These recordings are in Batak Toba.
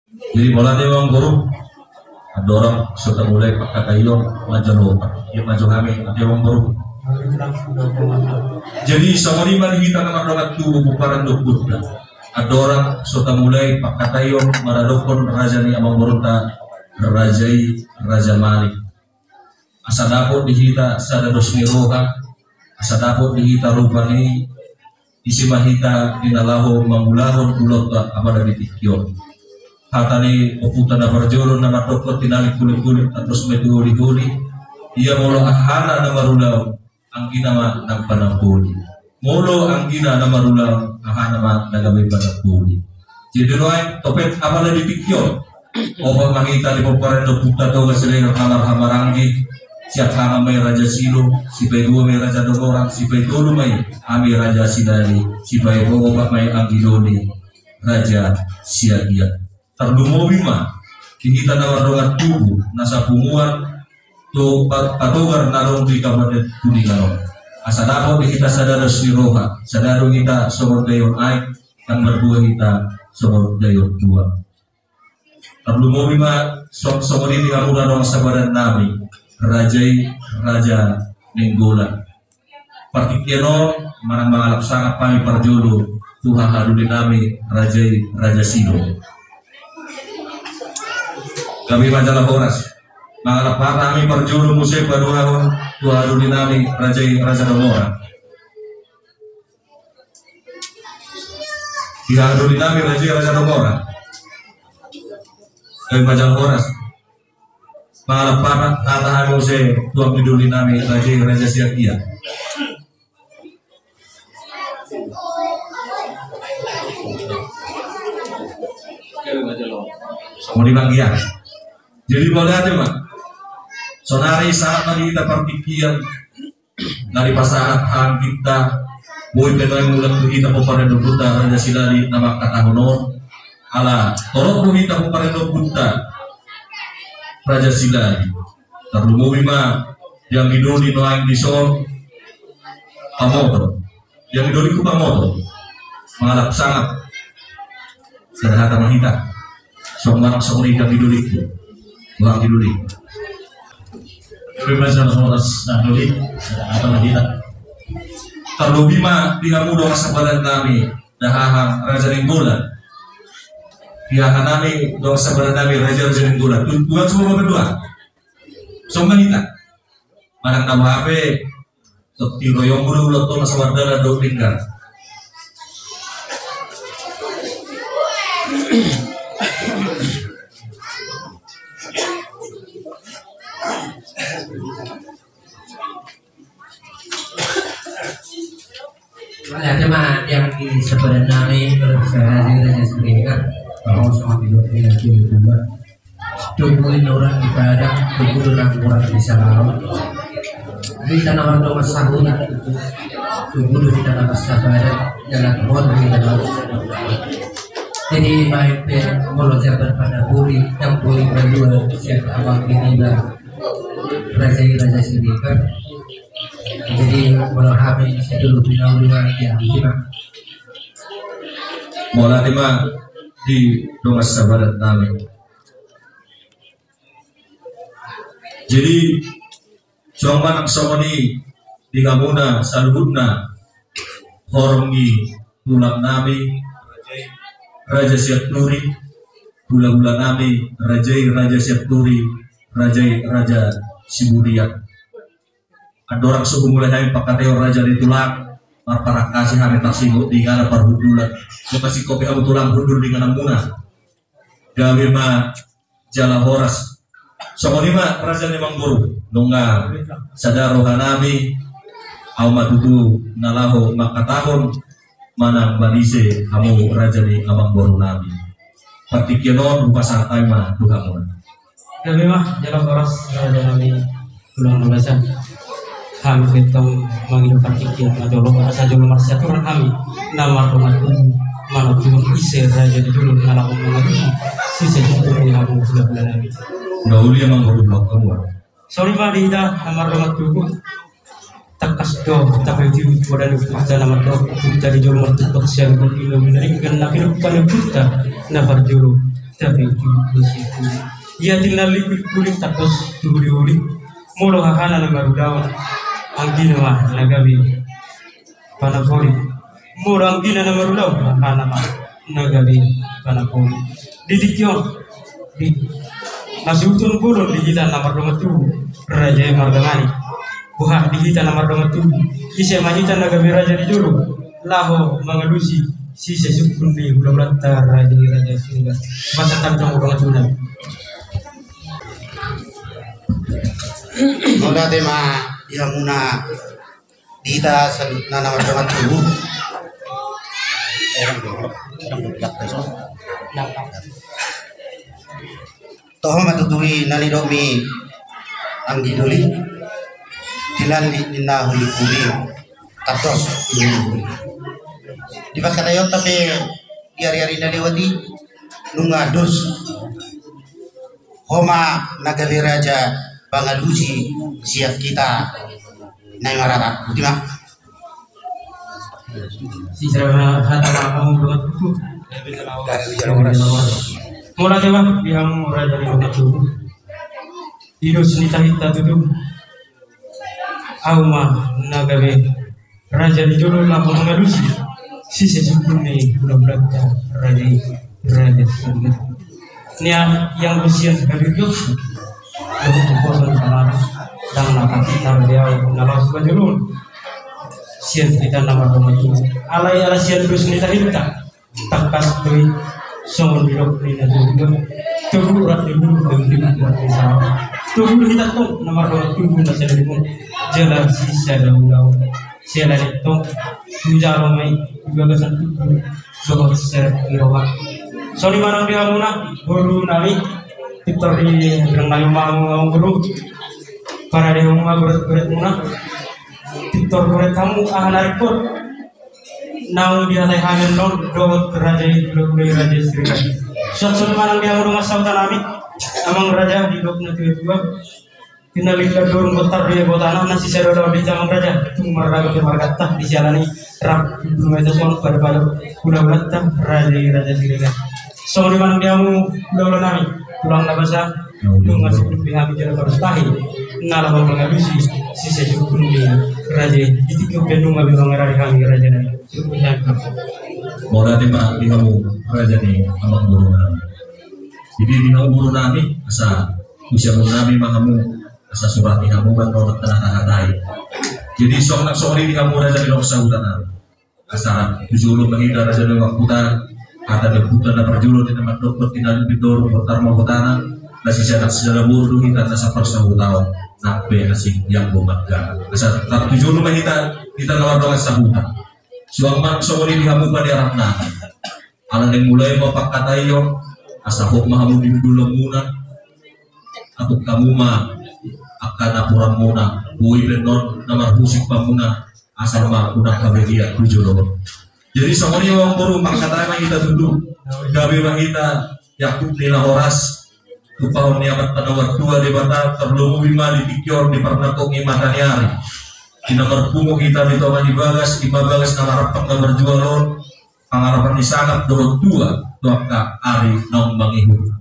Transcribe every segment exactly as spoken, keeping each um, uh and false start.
Jadi mauliate ma amang boru. Andorang so tamulai pangkataion, manjalo ia manjalo hami, ate amang boru. Jadi songon i ma di hita na mardongan tubu pomparan ni ompunta. Andorang so tamulai pangkataion maradophon raja ni amang borunta, raja i Raja Malik. Asa dapot di hita sada dos ni roha, asa dapot di hita rupani, ise ma hita di na laho mangulahon ulaonta apala di tingki on. Hata ni ompunta na parjolo na mandok, tinallik hulihuli, andor ma i tu holiholi. Ia molo hahana na marulaon, anggina ma na panampoli. Molo anggina na marulaon, hahana ma na gabe panampoli. Jadi nuaeng, topet apala di tingki on, opat ma hita di pomparan ni ompunta Toga Siregar na marhahamaranggi. Siangkangan ma i Raja Silo, sipaidua ma i Raja Dongorang, sipaitolu ma i hami Raja Silali, sipaiopat ma i anggidoli Raja Siagian. Tarlumobi ma di hita na mardongan tubu na sapunguan tu pa-, patogar na adong di Kabupaten Kuningan on. Asa dapot di hita sada dos ni roha, sada do hita songon daion aek, ndang mardua hita songon daion tuak. Tarlumobi ma so-, songon i di hamu na dongan sabadan nami, raja i Raja Nainggolan. Partingkian on manang mangalap sangap hami parjolo tu hahadoli nami, raja i Raja Silo. Gabe ma jala horas. Mangalap hata hami parjolo muse paduahon tu hahadoli nami, raja i Raja Dongorang. Di hahadoli nami, raja i Raja Dongorang. Gabe ma jala horas. Mangalap hata hami muse tu anggidoli nami, raja i Raja Siagian. Songon i ma, Gia. Jadi mauliate ma. Saonari sahat ma di hita partingkian na dipasahat hami hita, boi pe nuaeng mulak tu hita pomparan ni ompunta Raja Silali na mangkatahon on. Ala torop do hita pomparan ni ompunta Raja Silali. Tarlumobi ma di anggidoli nuaeng dison, pamotor. Di anggidoliku pamotor. Mangalap sangap. Sada hata ma hita. Songon manang songon i di anggidoliku. Di anggidoli. Gabe ma jala horas, anggidoli. Sada hata ma hita. Tarlumobi ma di hamu dongan sabadan nami, dahahang Raja Nainggolan. Di haha nami dongan sabadan nami, raja i Raja Nainggolan. Tu-, tuan semua berdua. Songon i ma hita. Manang na boha pe, tong tiroyong bulu ulang tong sabar dalan do tinggal. Mauliate ma di hamu sabadan nami, bersahaja dengan seringkan. Kalau sama tidur dengan tidur. Tubuh orang di padang, tubuh orang orang di Salaon. Di tanah orang rumah sahuna, tubuh di tanah sabadan, jalan pon di dalam. Jadi baik pe, molo jabar pada buri, yang buri berdua, siap abang ini lah. Raja i Raja Siregar. Jadi molo hami sedulu pinaulungan dia di sini. Mauliate ma di dongan sabadan nami. Jadi songon manang songon i di hamuna saluhutna, horong ni tulang nami Raja Sianturi, hulahula nami Raja i Raja Sianturi, Raja i Raja Siburian. Andorang so humulai hami pangkataion raja ni tulang, marparangkasi hami tarsingkop di inganan parhundulan. Molo singkop hamu tulang hundul di ingananmuna. Gabe ma jala horas. Songon i ma raja ni amangboru, nunga sada roha nami, ahu ma tutu na laho mangkatahon manang manise hamu raja ni amangboru nami. Partingkian on hupasahat hami ma tu hamu. Gabe ma jala horas raja nami. Ulang bagasan. Hami pe tong mangido partingkian na jolo, asa jolo marsiaturan hami na mardongan tubu, manontuhon ise raja ni jolo na laho mangadusi sise jolo ni hamu hulahula nami. Na uli amangboru, blok hamu. Songon i ma di hita na mardongan tubu. Tangkas do tapaihut-ihut poda ni ompunta na mandok, ompunta di jolo martontok sian gol ino, minarikkan na pinungka ni ompunta na parjolo. Tapi tu besi. Ia tinggal likuli-kuli, tangkas tu huli-huli. Molo hahana na marulaon, anggina ma na gabe panapoli. Molo anggina na marulaon, hahana ma na gabe panapoli. Di tingki on, di, na suhut on bolon di hita na mardongan tubu, raja i marga Mani. Boha di hita na mardongan tubu, ise ma hita na gabe raja di jolo laho mangalusi sise sungkun ni hula-hulanta, raja i Raja Siregar. Pasahat hami tu dongan tubu nami. Mauliate ma di hamuna, di hita saluhutna na mardongan tubu. Toho ma tutu i na nidokmi anggi doli, tinallik ninna huli-huli, tangkas tu huli-huli. Di pangkataion pe di ari-ari na lewat i, nunga dos ho ma na gabe raja mangalusi sian hita na i marata. Botima. Sisada hata ma hamu dongan tubu. Mauliate ma di hamu raja ni dongan tubu. Di dos ni tahinta tutu, ahu ma na gabe raja di jolo laho mangalusi sise sungkun ni hula-hulanta, raja i Raja Siregar. Nian, yang besian habibio. Yang kuposan tanah, dang na pakitar dia na laos bajulun. Sian hita na mardongan tubu. Alai ala sian dos ni tahinta, tangkas do i songon nidok ni natuatua. Togu rap ni bulu, togu rap ni sawa. Togu hita tong na mardongan tubu na salelengon, jala sisada ulaon. Siala ni tong, hujalo ma i di bagasan tubu dohot seret ni roha. Songon i ma nang di hamuna boru nami, pintor di bilang nami ma hamu, amang boru. Parade hamu ma goret-goretmuna, pintor goret hamu aha na ringkot naung dihatai hami annon dohot raja i, hula-hula i Raja Siregar. Songon i ma nang di hamu dongan sahuta nami, amang raja, didok natuatua. Tinallik na dorung bontar do ibotana, na sisada ulaon di hita amang raja, tung marragam pe marganta di siala ni rap tu bulu ma hita songon pada-pada hula-hulanta, raja i Raja Siregar. Songon i ma nang di hamu hula-hula nami, tulang na basa, nunga sungkun be hami jala tarus tahi na laho mangalusi sise sungkun ni raja i. Di tingki on pe nunga be mangarade hami raja nami. Sungkun hami. Mauliate ma di hamu raja ni amang boru nami. Jadi di hamu boru nami, asa husianghon hami ma hamu, asa surati hamu ma annon na tahatai. Jadi songon, songon i di hamu raja ni dongan sahuta nami. Asa tu jolo ma hita raja ni dongan sahuta, hata ni ompunta na parjolo di na mandok, tinallik ni dorung bontar ma ibotana, na sisada, sisada boru do hita na saparsahutaon, nang pe asing ianggo manggalang. Asa tu jolo ma hita, hita na mardongan sahuta. Suang ma songon i di hamu paniaran nami. Ala naeng mulai ma pangkataion, asa hot ma hamu di hundulanmuna. Atuk hamu ma angka napuranmuna, boi pe annon na marhusip hamuna, asa ma unang habegean tu jolo on. Jadi songon i ma amang boru, pangkataion ma hita tutu. Gabe ma hita jakub ni na horas, tumpahon ni Amanta na martua Debata, tarlumobi ma di tingki on di parnangkok ni mata ni ari. Di na marpungu hita di tonga ni bagas, i ma bagas na marampang na marjual on, pangarapan ni sangap dohot tua tu angka ari naung mangihut.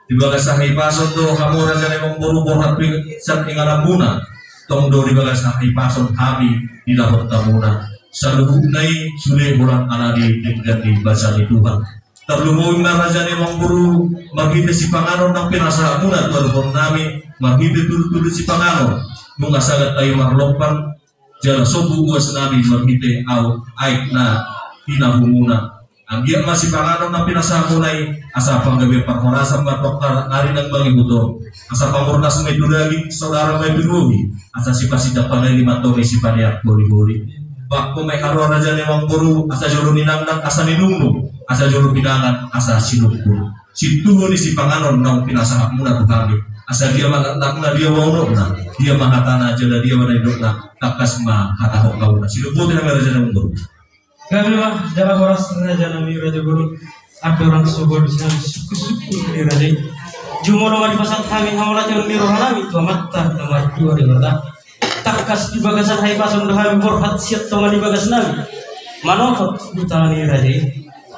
Di bagasan hahipason do hamu raja ni amang boru borhat tu sian ingananmuna, tong do di bagasan hahipason hami dilahon hamuna. Saluhutna i sude holan ala ni denggan ni basa ni Tuhan. Tarlumobi ma raja ni amang boru marhite sipanganon naung pinasahatmuna tu adopan nami, marhite tudu-tudu sipanganon, nunga sagat tahi marlompan, jala sombu uas nami marhite aek, aek na tinabumuna. Anggiat ma sipanganon na pinasahatmuna i asa panggabean parhorasan ma tu angka ari naung mangihut on. Asa pamurnas ma i tu daging, saudara ma i tu dohi, asa sipasindak panelli ma antong i sipaneang holi-holi. Bangko ma i haroa raja ni amang boru, asa jolo ninangnang asa ninungnung, asa jolo pinangan asa sinungkun. Sintuhu ni sipanganon naung pinasahatmuna tu hami, asa dia ma laklakna, dia ma unokna, dia ma hatana jala dia ma na nidokna, tangkas ma hatahon hamuna. Sinumput i nami raja ni amang boru. Gabe ma jala horas raja nami raja boru. Andorang so boi nami sungkun-sungkun ni raja i, jumolo ma dipasahat hami hamauliateon ni roha nami tu Amanta na martua Debata. Tangkas di bagasan hahipason do hami borhat sian tonga ni bagas nami, manopot huta ni raja i.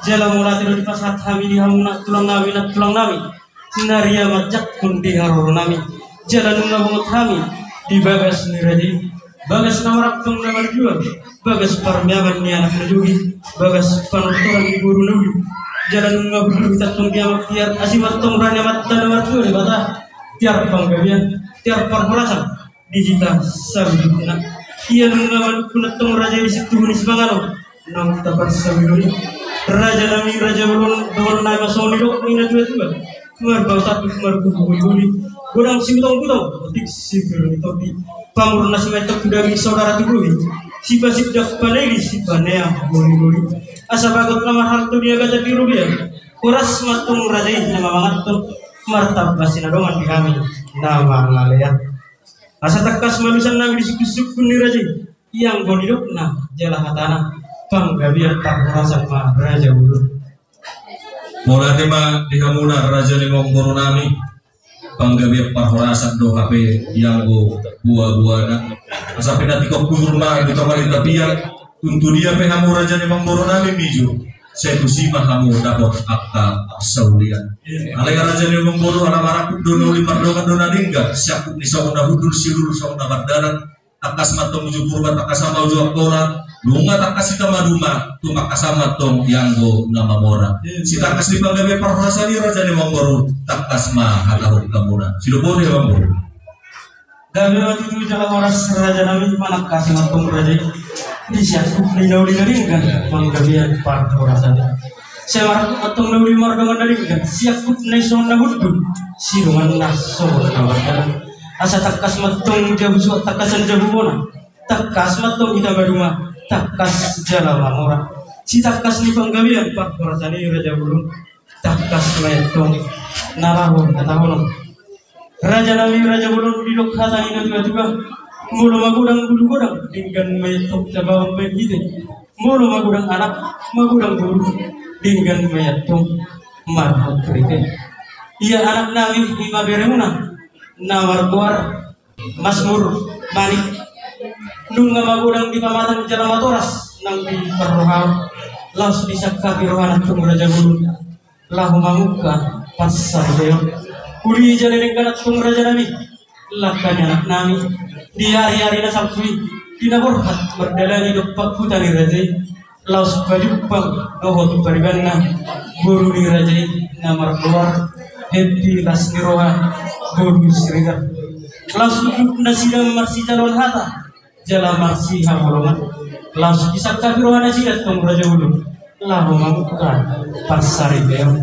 Jala mauliate do dipasahat hami di hamuna tulang nami nantulang nami, na ria manjangkon di haroro nami. Jala nunga bongot hami di bagas ni raja i, bagas na marampang na marjual, bagas parmeaman ni anak na jogit, bagas panortoran ni boru na uli. Jala nunga hundul hita tong di Amang Tiar, asi ma tong roha ni Amanta na martua Debata, tiar panggabean, tiar parhorasan di hita saluhutna. Ia nunga manungkun antong raja i di situhu ni sipanganon, naung taparsaulihon i. Raja nami, raja bolon, dohonon nami ma songon nidok ni natuatua: Marbahu tanduk, marbubu boliboli, godang sibutongbutongan, otik sipir ni tondi, pamurnas ma i antong tu daging, saudara tu bohi, sipasindak panailis, sipaneang boligoli. Asa bagot na marhalto di agatan di robean, horas ma antong raja i na mamanganhon, martamba sinadongan di hami na mangalean. Asa tangkas ma alusan nami di sungkunsungkun ni raja i, ia anggo nidokna jala hatana, panggabean parhorasan ma raja bolon. Mauliate ma di hamuna raja ni amangboru nami, panggabean parhorasan do hape ia anggo buabuana. Asa pinatikok bujur ma di tonga ni tapian, tung tu dia pe hamu raja ni amangboru nami mijur, sai tusi ma hamu dapot angka parsaulian. Alai raja ni amangboru, ala marangkup do na uli, mardongan do na denggan, siangkup ni songon na hundul, siururup songon na mardalan, tangkas ma antong uju Purba, tangkasan ma uju Angkola, nunga tangkas hita maduma, tumangkasan ma antong ia anggo na mamora. Sitangkas ni panggabean parhorasan i raja ni amangboru, tangkas ma hatahon hamuna. Sidok boti amangboru. Gabe ma tutu jala horas raja nami, manangkasi ma antong raja i di siangkup ni na uli na denggan panggabean parhorasan i. Sai marangkup ma antong na uli mardongan na denggan, siangkup na i songon na hundul, sidonganna songon na mardalan. Asa tangkas ma antong jabu suhat, tangkasan jabu bona, tangkas ma antong hita maduma, tangkas jala mamora. Sitangkas ni panggabean parhorasan i raja bolon, tangkas ma i antong na laho hatahonon. Raja nami raja bolon, didok hata ni natuatua: Molo magodang bulu godang, denggan ma i antong tabaon baen hite. Molo magodang anak, magodang boru, denggan ma i antong marhot rite. Ia anak nami, i ma beremuna na margoar Masmur Manik, nunga magodang di pamatang jala matoras nang di parrohaon, laos disangkapi rohana antong raja bolon laho mamungka parsaripeon. Uli jala denggan antong raja nami langka ni anak nami di ariari na salpu i, di na borhat mardalani dompak huta ni raja i, laos pajumpang dohot paribanna boru ni raja i na margoar Hempi Las ni Roha boru Siregar. Laos unduk nasida marsijaloan hata jala marsihaholongan, laos disangkapi roha nasida antong raja bolon laho mamungka parsaripeon.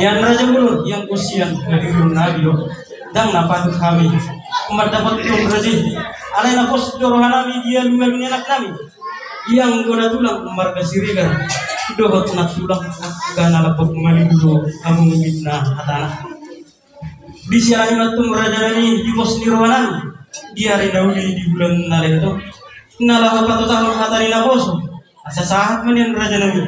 Nian raja bolon, ia anggo sian hadirionmi do, ndang na patut hami mandapothon raja i. Alai na pos do roha nami di alualu ni anak nami, ia anggo na tulang marga Siregar dohot na tulang angka na lambok malidu do hamu, ninna hatana. Disiala ni i ma antong raja nami di pos ni roha nami di ari na uli di bulan na ledo, na laho patotahon hata ni naposo. Asa sahat ma nian raja nami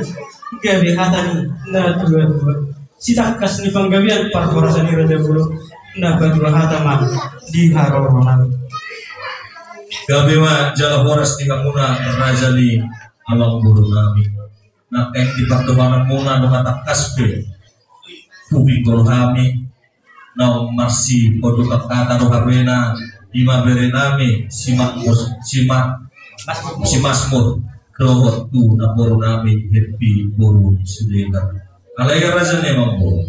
gabe hata ni natuatua. Sitangkas ni panggabean parhorasan i raja bolon, na patua hata ma di haroro nami. Gabe ma jala horas di hamuna raja ni amangboru nami. Nangkin di pardohananmuna nunga tangkas pe hupinggol hami, naung marsiponduk hata do hapena, i ma bere nami si Makmus, si Ma-, si Masmur, dohot tu namboru nami Hempi boru Siregar. Alai raja ni amangboru,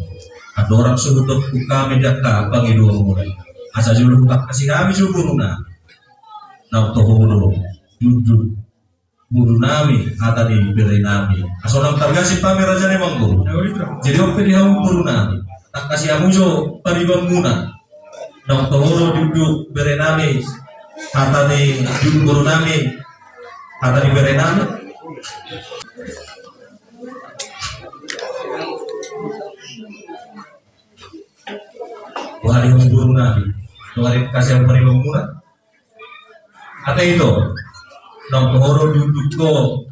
andorang so hudok tu hami di angka pangidoanmuna, asa jolo hutangkasi hami jo boru nami. Naung toho do diunduk boru nami hata ni bere nami. Asa unang targasip hami raja ni amangboru. Jadi on pe di hamu boru nami, tangkasi hamu jo paribanmuna. Naung toho do diunduk bere nami hata ni, diunduk boru nami hata ni bere nami. Wah, di hamu boru nami, tangkasi hamu paribanmuna. Ate ito, naung toho do diunduk ho.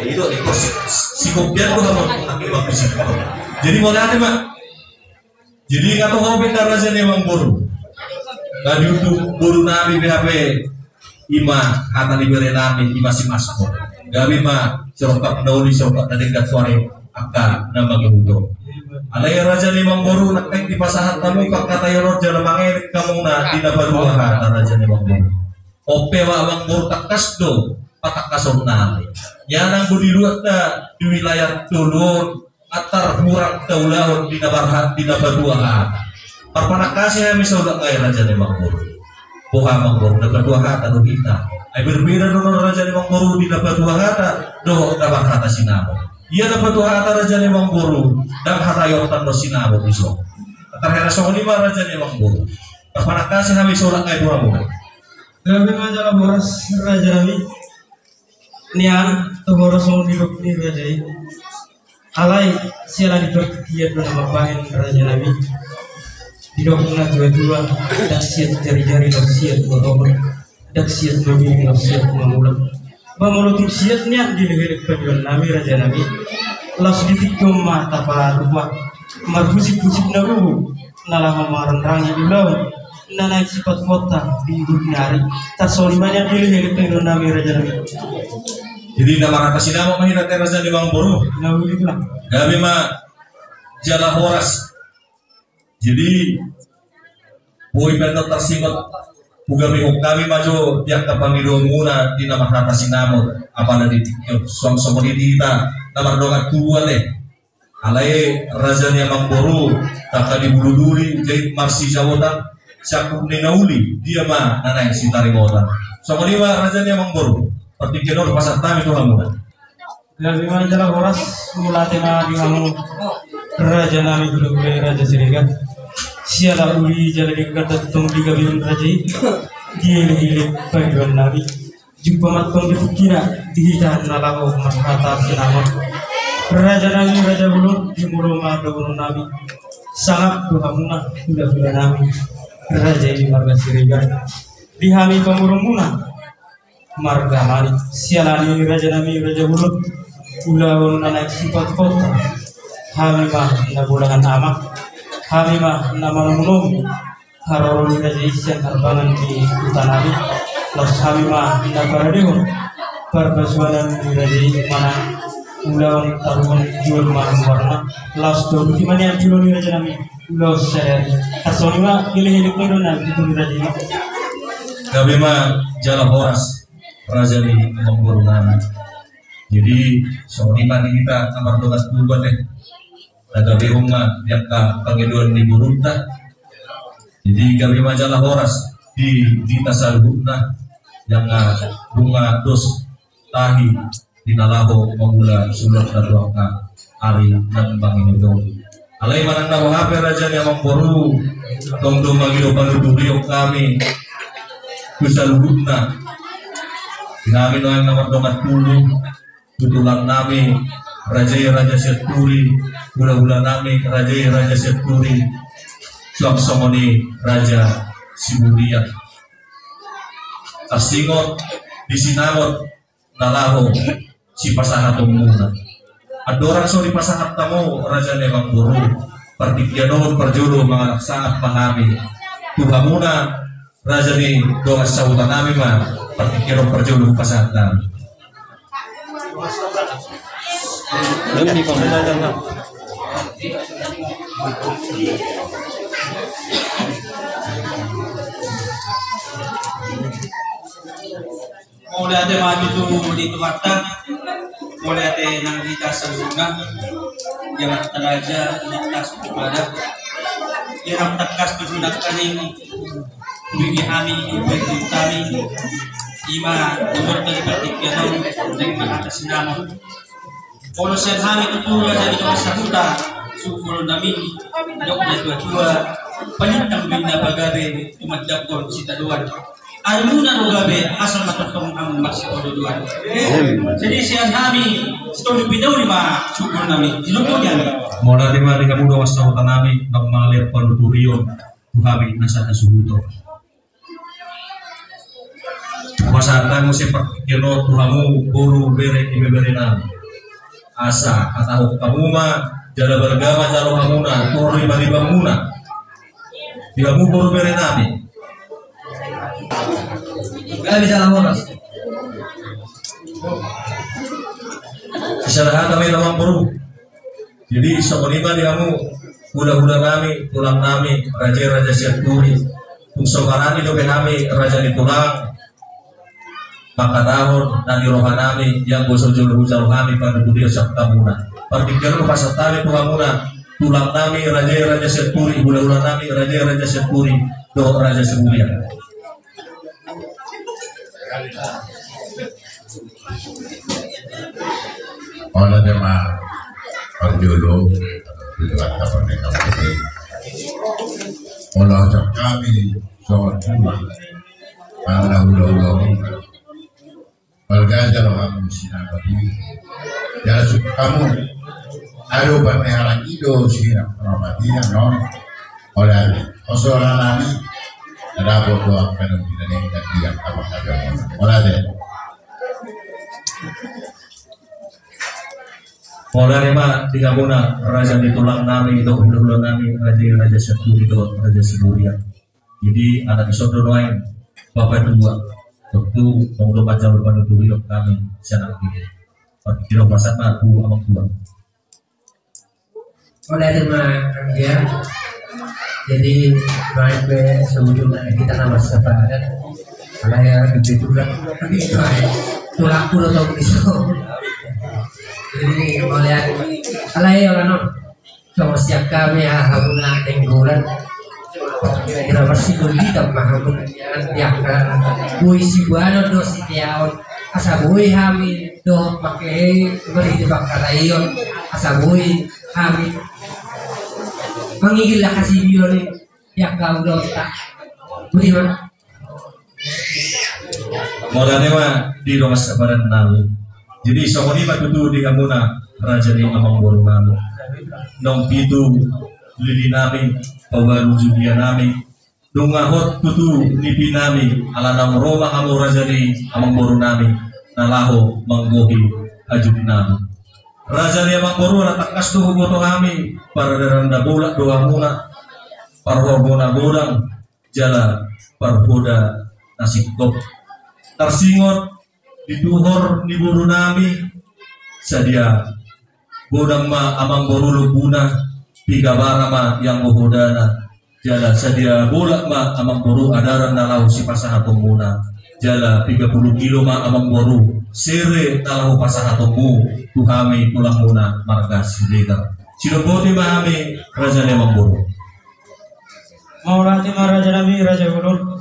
Ito, ito, si-, sikopian do hamu, ate, bagus ito. Jadi mauliate ma. Jadi nga toho pe raja ni amangboru. Nga diunduk boru nami be hape, i ma hata ni bere nami, i ma si Masmur. Gabe ma sirongkap na uli, sirongkap na denggan tu ari angka na mangihut on. Alai raja ni amangboru, nangkin dipasahat hamu pangkataion on jala mangelek hamuna di na paduahata, raja ni amangboru. On pe amangboru, tangkas do patangkasonnami. Ia nang do diluat na di wilayah tolu on, antar hurang taulahon di na barhat di na paduahata. Marpanangkasi hami saulak nai, raja ni amangboru. Boha amangboru, na paduahata do hita. Ai berbeda do on, raja ni amangboru, di na paduahata dohot na barhata sinamot. Ia na paduahata, raja ni amangboru, ndang hataionta do sinamot dison. Antar hera songon i ma, raja ni amangboru. Marpanangkasi hami saulak nai tu hamuna. Gabe ma jala horas, raja nami. Nian, tu horas songon didok ni raja i. Alai siala ni partingkian do na mambahen, raja nami. Didok na tuatua, ndang siat jarijari laos siat manohor, ndang siat mabege laos siat mangula. Ba molo tung siat nian dielekelek pangidoannami, raja nami, laos di tingki on ma tapalupa marhusikhusik na gogo na laho marangrangi ulaon na naeng sipatupaonta di ujung ni ari. Tarsongon i ma nian dielekelek pangidoannami, raja nami. Jadi na marhata sinamot ma hita, raja ni amangboru. Na uli tulang. Gabe ma jala horas. Jadi boi pe annon tarsingot, hugabehon hami ma jo di angka pangidoanmuna di na marhata sinamot, apala di tingki on. Suang songon i di hita na mardongan tubu ate. Alai raja ni amangboru, tangkas di bulu duri jait marsijaotan, siangkup ni na uli dia ma na naeng sitarimotan. Songon i ma, raja ni amangboru, partingkian on pasahat hami tu hamuna. Gabe ma jala horas, mauliate ma di hamu, raja nami, hulahula ni Raja Siregar. Siala uli jala denggan tongtong digabehon raja i dielekelek pangidoannami. Jumpa ma tong di tingkina di hita na laho marhata sinamot. Raja nami, raja bolon, di molo ma dohononnami, sangap tu hamuna, hulahula nami, raja i marga Siregar. Di hami pamoruonmuna marga Manik, siala ni, raja nami, raja bolon, ulaon na naeng sipatupaonta, hami ma na bolahan ama, hami ma na manomunomu haroro ni raja i sian harbangan ni hutanami. Laos hami ma na paradehon parbasoanan ni raja i manang ulaon taruhon jolma goarna. Laos tolu i ma nian jolo ni raja nami, ulaon sadari. Tarsongon i ma dielekelek pangidoannami tu raja i. Gabe ma jala horas, raja ni amangboru nami. Jadi songon i ma di hita na mardongan tubu ate. Na gabe on ma di angka pangidoan ni borunta. Jadi gabe ma jala horas di hita saluhutna, jala nunga dos tahi di na laho mangula sulat na tu angka ari na mangihut on. Alai manang na boha pe, raja ni amangboru, tong do mangido panuturion hami tu saluhutna. Di hami nuaeng na mardongan tubu, tu tulang nami raja i Raja Sianturi, hulahula nami raja i Raja Sianturi, suang songon i Raja Siburian. Tarsingot di sinamot na laho sipasahatonmuna. Andorang so dipasahat hamu, raja ni amangboru, partingkian on parjolo mangalap sangap ma hami tu hamuna, raja ni dongan sahuta nami ma, partingkian on parjolo pasahat nami. Mauliate ma tutu di Tuhanta, mauliate nang di hita saluhutna, di amanta raja, di hita saluhutna. Di amanta raja, di hita saluhutna. Hubege hami, hubege hami. Ima, nomor dari partingkian on, dari marhata sinamot. Molo sian hami tutu raja ni dongan sahuta, sungkun nami, didok na tuatua, palintang do inna pagabe, tumandangkon sitadoan. Arimuna do gabe, asal ma tongtong hamu marsipadodoan. Jadi sian hami, sitolu pinauli ma, sungkun nami, sitolu pinauli. Mauliate ma di hamu dongan sahuta nami, nang mangalean panuturion tu hami na sahasuhuton. Hupasahat hami muse partingkian on tu hamu boru bere ibebere nami. Asa hatahon hamu ma, jala balga ma jalo hamuna, toru ibalibanmuna. Di hamu boru bere nami. Gabe jala horas. Sisada hata ma i, amangboru. Jadi songon i ma di hamu hulahula nami, tulang nami, raja i Raja Sianturi. Tung so barani dope hami raja ni tulang mangkatahon na di roha nami, ianggo so jolo hujalo hami panuturion sian hamuna. Partingkian hupasahat hami tu hamuna, tulang nami, raja i Raja Sianturi, hulahula nami, raja i Raja Sianturi dohot Raja Siburian. Olo, ate ma. Parjolo, di luar kapan ni kamu ini. Olo, siap hami songon tulang. Mana hulahula. Balga jalo hamu sinamot i. Jala suka hamu. Aduh, pernah halang ido sinamot i, no. Olo, ate. Oso ra nami. Ada foto akan di dalam dia apa ada. Olo, ate. Olo, ate ma di hamuna raja ni tulang nami dohot hulahula nami, raja i Raja Sianturi dohot Raja Siburian. Jadi anak i songon nuaeng bapa dua. Tontu molo manjalo panuturion hami sian anak i. Partingkian hupasahat ma tu amang dua. Olo, ate ma, ya. Jadi baik be sebelum kita nama sapadan. Alai ya, begitu lah. Tapi itu aja. Tulang kulo tau bisa. Jadi olo, ate. Alai ya, olo, no. Songon sian hami, hamuna Nainggolan. Kira-kira masih boleh ditambah hamuna, ya, ya, boi siboanon do siteaon. Asa boi hami dohot mangkehe bari di pangkataion. Asa boi hami mangigil hasidion i, ya, kau do tak. Budi ma. Mauliate ma di dongan sapadan nami. Jadi songon i ma tutu di hamuna raja ni amangboru nami. Naung pitu lili nami, paualu jubia nami. Nunga hot tutu nipi nami, ala naung ro ma hamu raja ni amangboru nami na laho manggohi ajuk nami. Raja ni amangboru, ala tangkas do huboto hami, paradaran na bolak do hamuna, parhorbo na godang, jala parhoda na singkop. Tarsingot di tuhor ni boru nami, sadia godang ma amangboru lombuna, piga bara ma ianggo hodana, jala sadia bolak ma amangboru adaran na laho sipasahatonmuna, jala piga pulu kilo ma amangboru sere na laho pasahatonmu tu hami tulangmuna marga Siregar. Sidok boti ma hami raja ni amangboru. Mauliate ma raja nami, raja bolon.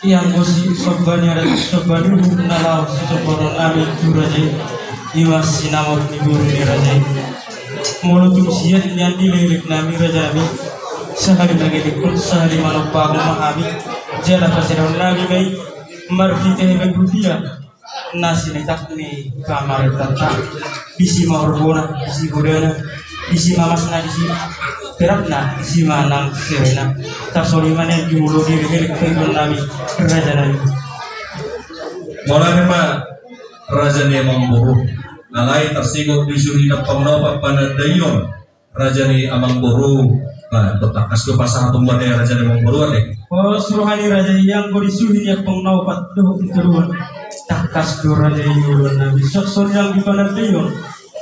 Ianggo si somba ni adat, somba ni uhum na laho sisombaon nami tu raja i, i ma sinamot ni boru ni raja i. Molo tung siat nian dilelek nami raja nami, sahali mangelekhon, sahali manompakhon ma hami. Jala pasidahon nami ma i marhite hepeng rupia na sinetak ni pamarentanta. Disi ma horbona, disi hodana, disi ma masna, disi perakna, disi ma nang serena. Tarsongon i ma nian jumolo dilelek pangidoan nami raja nami. Mauliate ma raja ni amangboru. Alai tarsingot disuhi nampang na opat panandaion raja ni amangboru. Nah, tangkas do pasahaton mate raja ni amangboru, ate. Pos roha ni raja i, ianggo disuhi nampang na opat dohot ni toruan, tangkas do raja i ulaon nami. Songon i nang di panandaion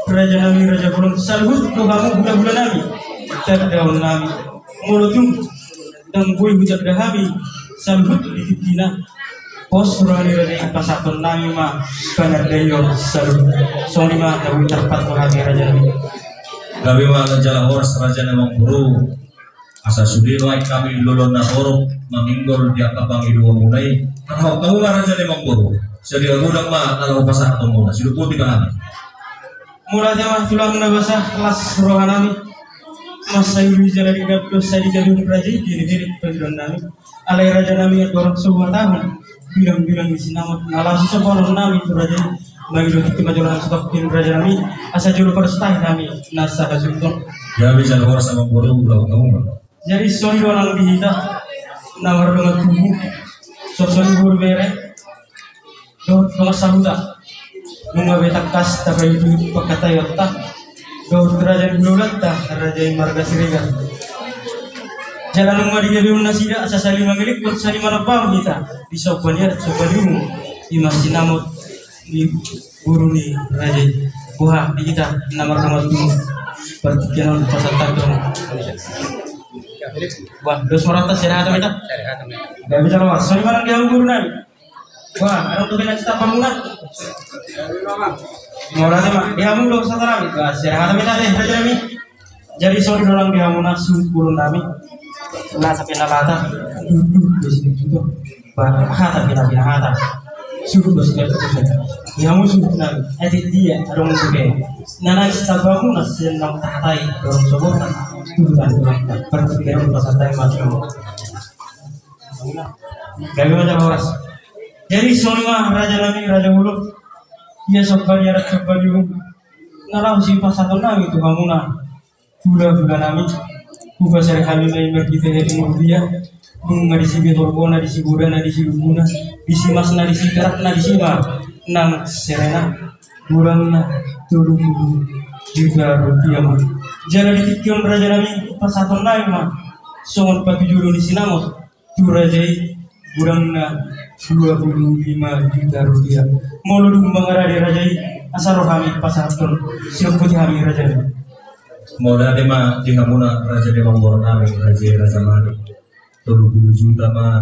raja nami raja bolon, saluhut do hamu hulahula nami. Tandaon nami, molo tung ndang boi hutanda hami saluhut di tingkina, pos roha ni raja i, pasahaton nami ma panandaion saluhut. Songon i ma na boi tarpatupa hami raja nami. Gabe ma jala horas raja ni amangboru. Asa sude nuaeng hami lolo na torop manginggol di angka pangidoanmuna i. Manghahok hamu ma raja ni amangboru. Sadia godang ma na laho pasahatonmuna, sidok boti ma hami. Mauliate ma tulang na basa, las roha nami. Mansai ulu jala denggan do sai digabeon raja i dilelek pangidoan nami. Alai raja nami, andorang so huhatahon bilang-bilang ni sinamot na laho sisombaon nami tu raja i, mangido tingki ma jolo na sitongkin raja nami, asa jolo parsahat hami na sahasuhuton. Gabe jala horas amangboru, ulaon hamu ma. Jadi songon i do nang di hita na mardongan tubu, songon i boru bere dohot dongan sahuta. Nunga be tangkas tapaihut-ihut pangkataionta dohot raja ni hulahulanta, raja i marga Siregar. Jala nunga digabeon nasida, asa sahali mangelekhon, sahali manompakhon hita di somba ni adat, somba ni uhum, i ma sinamot ni boru ni raja i. Boha di hita na mardongan tubu, partingkian on pasahat hami tu hamu. Bah, dos ma rohanta, sere hata ma hita. Gabe jala, songon i ma nang di hamu boru nami. Bah, adong dope na sitamba muna. Mauliate ma di hamu do sahat nami. Bah, sere hata ma hita, eh, raja nami. Jadi songon i do nang di hamu na suhut boru nami. Na sape na lata. Bah, hata pina pina hata. Suhut do setiap suhut. Di hamu suhut nami. Eh, di dia adong dope na na sitamba muna, sian na tahatai dorong soborna. Tudutan tudutan. Partingkian on pasahat hami ma tu hamu. Gabe ma jala horas. Jadi songon i ma raja nami, raja bolon. Ia somba ni adat, somba ni uhum na laho sipasahaton nami tu hamu na hulahula nami. Hupasada hami ma i marhite hepeng rupiah, nunga disi be horbo na, disi boda na, disi lubu na, disi mas na, disi perak na, disi ma nang sere na. Godangna tolu pulu juta rupiah ma. Jala di tingki on raja nami, pasahaton nami ma songon patujolo ni sinamot tu raja i, godangna dua pulu lima juta rupiah. Molo dung mangarade raja i, asa ro hami pasahathon, siomputi hami raja nami. Mauliate ma di hamu na raja ni amangboru nami, raja i, raja Manik. Tolu pulu juta ma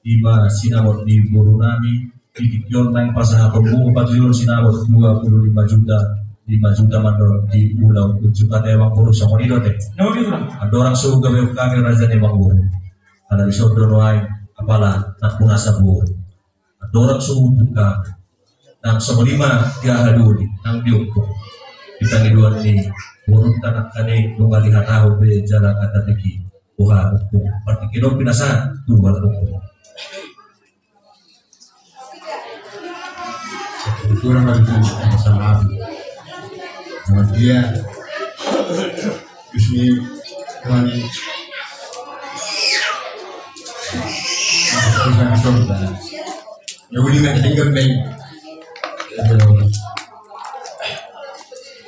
i ma sinamot ni boru nami. Di tingki on naeng pasahatonmu patujolo sinamot dua pulu lima juta, lima juta mandok di ulaon unjuk. Ate amangboru, songon i do ate. Andorang so gabe hami raja ni amangboru, ala dison do nuaeng apala nang punasa boru. Andorang so unjuk hami, nang songon i ma di aha doli nang di ompung, di pangidoan ni borunta nangkin i, nunga dihatahon be jala hata tingki. Boha ompung, partingkian on pinasahat tu halak ompung. Kurang lagi tu sama aku. Sama dia. Bismillahirrahmanirrahim.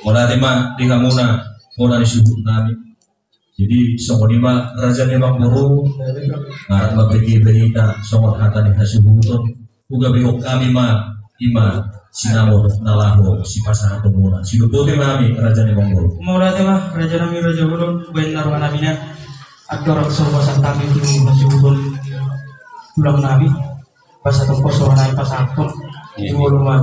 Mauliate ma di hamu na bona ni suhut nami. Jadi songon i ma raja ni amangboru, ngarang ma pe hita songon hata ni hasuhuton, hugabehon hami ma i ma sinamot na laho sipasahatonmuna. Sidok botima hami raja ni amangboru. Mauliate ma raja nami, raja bolon, baen na roha nami na. Andorang so pasahat hami tu hasuhuton tulang nami, pasahaton poso na i, pasahaton. Di molo ma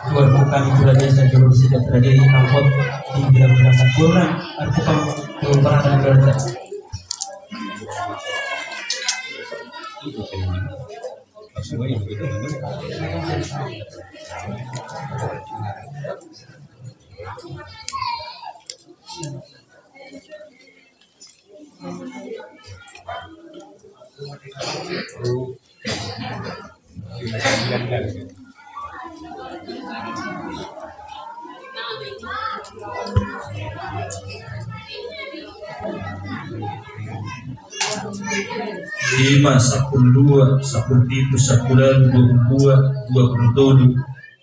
dua bukan tu raja, sa jolo sidat raja i angkot di bilang-bilang sampurna. Artikan tu perasaan berada. Lima, sampulu dua, sampulu pitu, sampulu ualu, dua pulu dua, dua pulu tolu,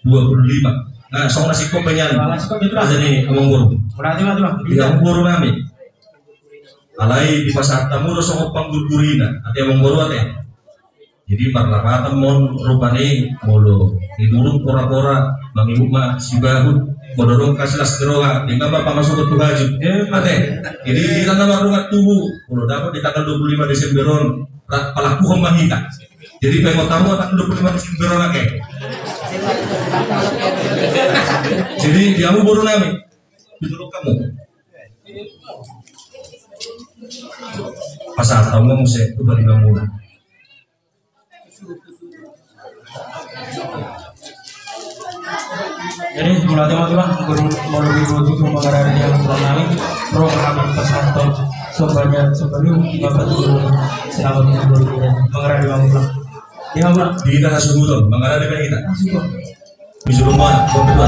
dua pulu lima. Nah, songon na singkop pe nian. Raja ni amangboru. Berarti mah tu, Bang. Di amangboru nami. Alai dipasahat hamu do songon panggurgurina, ate amangboru ate. Jadi marlapatan ma on rupani, molo di bulung pora-pora, mangihut ma sibahut, molo dong kasi las ni roha, denggan ma pamasukon tu hajut. Ate. Jadi di tanggal marungat tubu, molo dapot di tanggal dua pulu lima Desember on, ra-, palakuhon ma hita. Jadi pengot hamu tanggal dua pulu lima Desember on ate. Jadi di hamu boru nami. Betul kamu. Pasahat hamu muse tu paribangunan. Jadi, mauliate ma tulang, molo di boru tu mangarade di amangboru nami, ro hami pasahathon, somba ni, somba ni uhum, bapak tu, selamat menghibur, mangarade di amangboru. Di hita hasuhuton, mangarade ma hita. Hasuhuton. Bisa rumah, buat dua.